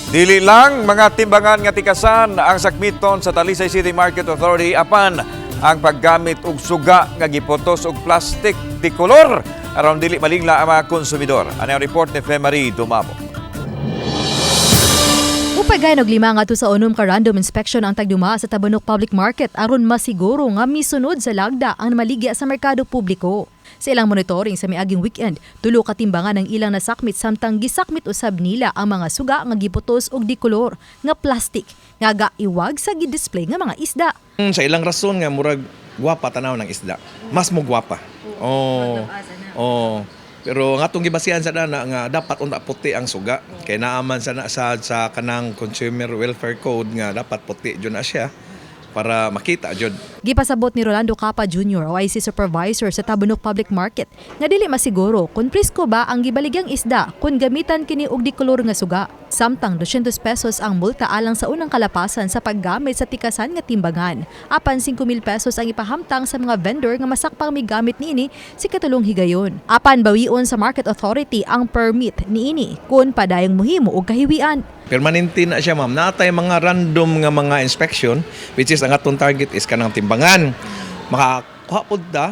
Dili lang mga timbangan nga tikasan ang sakmiton sa Talisay City Market Authority, apan ang paggamit og suga nga giputos og plastic di kolor aron dili malingla ang mga konsumidor. Ano ang report ni Femary Dumabo? Upagay og 5 ngadto sa 6 ka random inspection ang tagduma sa Tabunok Public Market aron masiguro nga misunod sa lagda ang maligya sa merkado publiko. Sa ilang monitoring sa miaging weekend, 3 ka timbangan ang ilang nasakmit samtang gisakmit usab nila ang mga suga nga giputos og dikolor nga plastic nga gaiwag sa gidisplay nga mga isda. Sa ilang rason nga murag gwapa tanaw ng isda. Mas mo gwapa. Oh. Oh. Pero nga atong gibasihan sa dana nga dapat unta puti ang suga. Kay naaman sa na, sa kanang Consumer Welfare Code nga dapat puti jud na siya para makita jud. Gipasabot ni Rolando Capa Jr., OIC Supervisor sa Tabunok Public Market, nga dili masiguro kung presko ba ang gibaligyang isda kung gamitan kini og dikolor nga suga. Samtang 200 pesos ang multa alang sa unang kalapasan sa paggamit sa tikasan nga timbangan. Apan 5,000 pesos ang ipahamtang sa mga vendor nga masakpang migamit niini sa ikatulong higayon. Apan bawion sa Market Authority ang permit niini kung padayong muhimo og kahiwian. Permanente na siya, ma'am. Natay mga random nga mga inspection, which is ang atong target is kanang timbangan. Makakuha pud ta,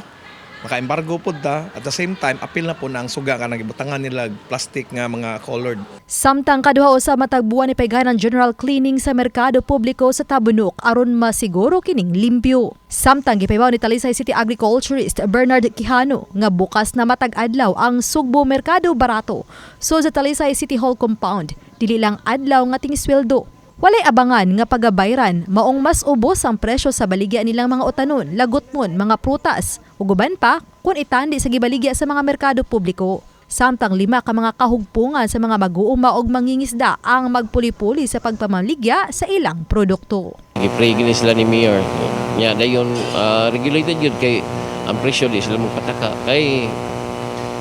maka-embargo pud ta, at the same time apil na po na ang suga kanang gibutangan nila plastic nga mga colored. Samtang kaduha usa matag buwan ipaygan ang general cleaning sa merkado publiko sa Tabunok aron masiguro kining limpyo. Samtang gipahibaw ni Talisay City Agriculturist Bernard Quijano nga bukas na matag adlaw ang Sugbo Merkado Barato. So sa Talisay City Hall compound, dili lang adlaw nga tingisweldo. Walay abangan nga pagabayran, maong mas ubos ang presyo sa baligya nilang mga utanon, lagutmon, mga prutas, ug uban pa kung itandi sa gibaligya sa mga merkado publiko. Samtang 5 ka mga kahugpungan sa mga mag-uuma og mangingisda ang magpuli-puli sa pagpamaligya sa ilang produkto. Gipray gini sila ni Mayor. Nya dayon regulated yun kay ang presyo di sila magpataka kay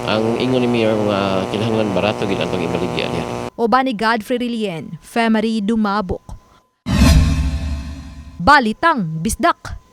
ang ingon ni Mayor mga kinahanglan barato gid ang ibaligya niya. Uban ni Godfrey Rilien, Femery Dumabok. Balitang Bisdak.